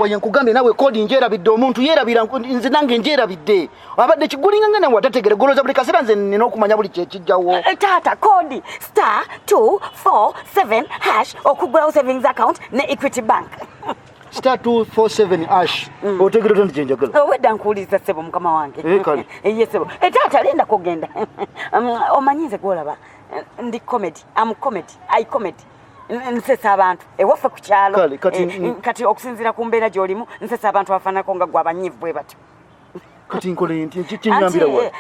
Oye nkugambye nawe kodi njerabidde, omuntu yerabira, nze nange njerabidde. Abadde kigulinga nga nawe atategere goloza buli kaseera, nze nina okumanya buli kyekijjawo. Taata, kodi star 247 hash okugulawo savings account ne Equity Bank. Star 247 hash. Otegere otya nti kyenjagala? Obwedda nkuwuliriza ssebo, mukama wange. Kale. Ye ssebo. Taata, linda kugenda. Omanyi nze gwolaba ndi comedy, am comedy, I comedy. Nsesa abantu ewaffe ku kyalo. Kale, kati Kati okusinziira ku mbeera gy'olimu, nsesa abantu abafaananako nga gwe abanyiivu bwe batyo. Kati nkole nti kinyambira Anti, wa?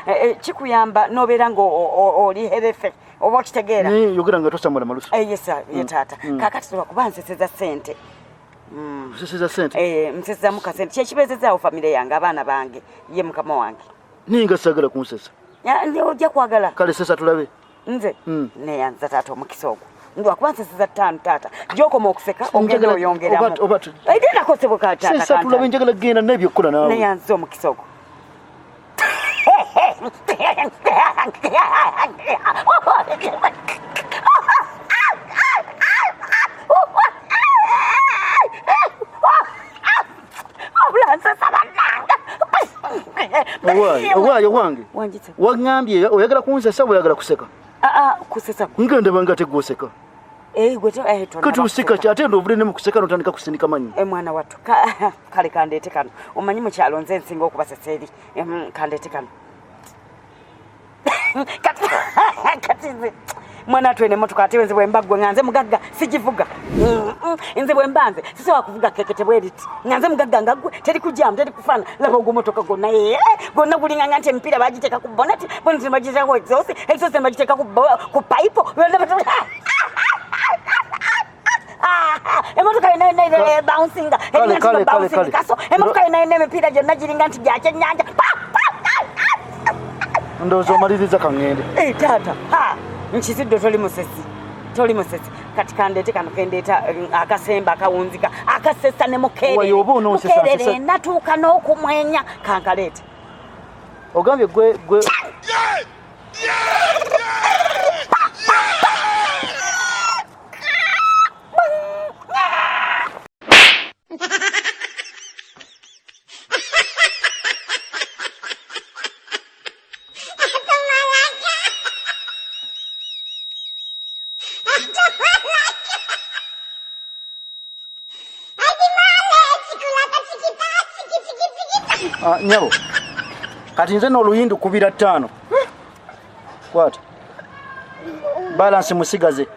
Kikuyamba n'obeera nga oli healthy, oba okitegeera? Naye yogera nga tosamula malusu. Yes, sir, ye taata. Kakati lwakuba nseseza ssente. Oseseza sente? Nsesezamu kasente kyekibeezezaawo famire yange, abaana bange, ye mukama wange. Naye nga saagala kunsesa. Ojja kwagala. Kale sesa tulabe. Nze neyanza taata omukisa ogwo, lwakuba nseseza ttaano taata, gyokoma okuseka ogenda oyongeramu. Gendako ssebo ka taata. Sesa tulabe, njagala kugenda n'ebyokukola naawe. Neyanza omukisa ogwo. Obulanzesa bannange. Owaaye, owaaye, owange. Wanjitse. Waŋŋambye oyagala kunsesa oba oyagala kuseka? Aa, kusesa. Nga ndaba nga tegwoseka. Gwe tonnaba Kati oseka kuseka. ki ate ndovudde ne mu kuseka n'otandika kusindika mannyo? Mwana wattu, kale kandeete kano. Omanyi mu kyalo nze nsinga okubasesa eri. Kandeete kano. Kati nze mwana wattu eno emmotoka, ate nze bwe mba ggwe nga nze mugagga sigivuga. Nze bwe mba nze sisobola kuvuga kekete bwe riti nga nze mugagga nga ggwe, teri kujaamu, teri kufaana. Laba ogumotoka gwonna, gwonna gulinganga nti emipiira bagiteeka ku bonnet, bonnet ne bagiteeka ku exhaust, exhaust ne bagiteeka ku pipe. Emotoka yonna yonna bouncinga. Kale, Eringa nti kale, kale, bouncing kale. kaso. Emotoka yonna yonna emipiira gyonna giringa nti gya kyennyanja. Pa, pa, pa. Ndowooza omaliriza, kaŋŋende. Taata, ha, nkizidde toli musesi, toli musesi. Kati kandeete kano kendeeta, akasemba akawunzika akasesa ne mukeerere. Wayo oba onoonsesa, Mukeerere nsesa. natuuka n'okumwenya, kankaleete. Ogambye gwe Nyabo, kati nze n'oluyindu kubira ttaano. Kwata balance musigaze.